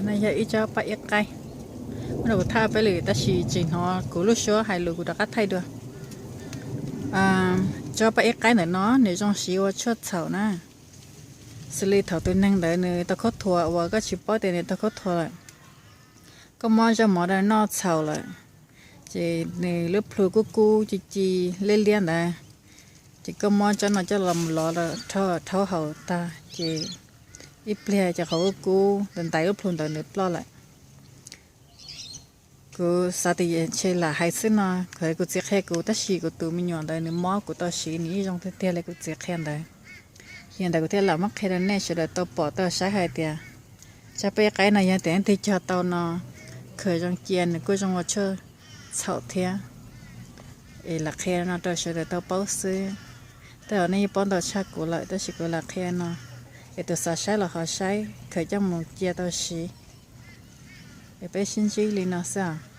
No yog ib tsob paj ib qaib. Ub, no kuv thaij peb lwm tab sis tsis hnov kuv lub suab hais lus, kuv rov qab thaij dua. Tsob paj ib qaib ntawm no nws zoo siv ua tshuaj txhaum na. Xws li thaum tus neeg ntawd nws tau khaub thuas uas koj tsis paub tias nws tau khaub thuas lawm, koj muab zaub mov rau noj txhaum lawm, ces nws lub plhu kub kub ci ci liab liab ntawd, ces koj muab tsob no coj los lov rhaub haus tag ces ib pliag ces qhov kub kub ntais lub plhu ntawd nws ploj lawm. Kuv xav tias ntshe lam hais xwb no, kuv txiv qhia kuv tab sis kuv tus me nyuam ntawd nws mob kuv tau siv nws yeej zoo tiag tiag li kuv txiv qhia ntawd. Yog ntawd kuv thiaj lam muab qhia rau nej sawv daws tau pom tau saib hais tias tsob paj ib qaib no yog tias leej twg cog tau no, khaws zoo cia nws kuj zoo ua tshuaj txhaum thiab. Es lam qhia no rau sawv daws tau paub xwb. Tej zaum nej yeej paub ntau tshaj kuv lawm tab sis kuv lam qhia no es tus xav saib los ho saib, khaws coj mus cia tau siv. Es peb sib ntsib li no xwb.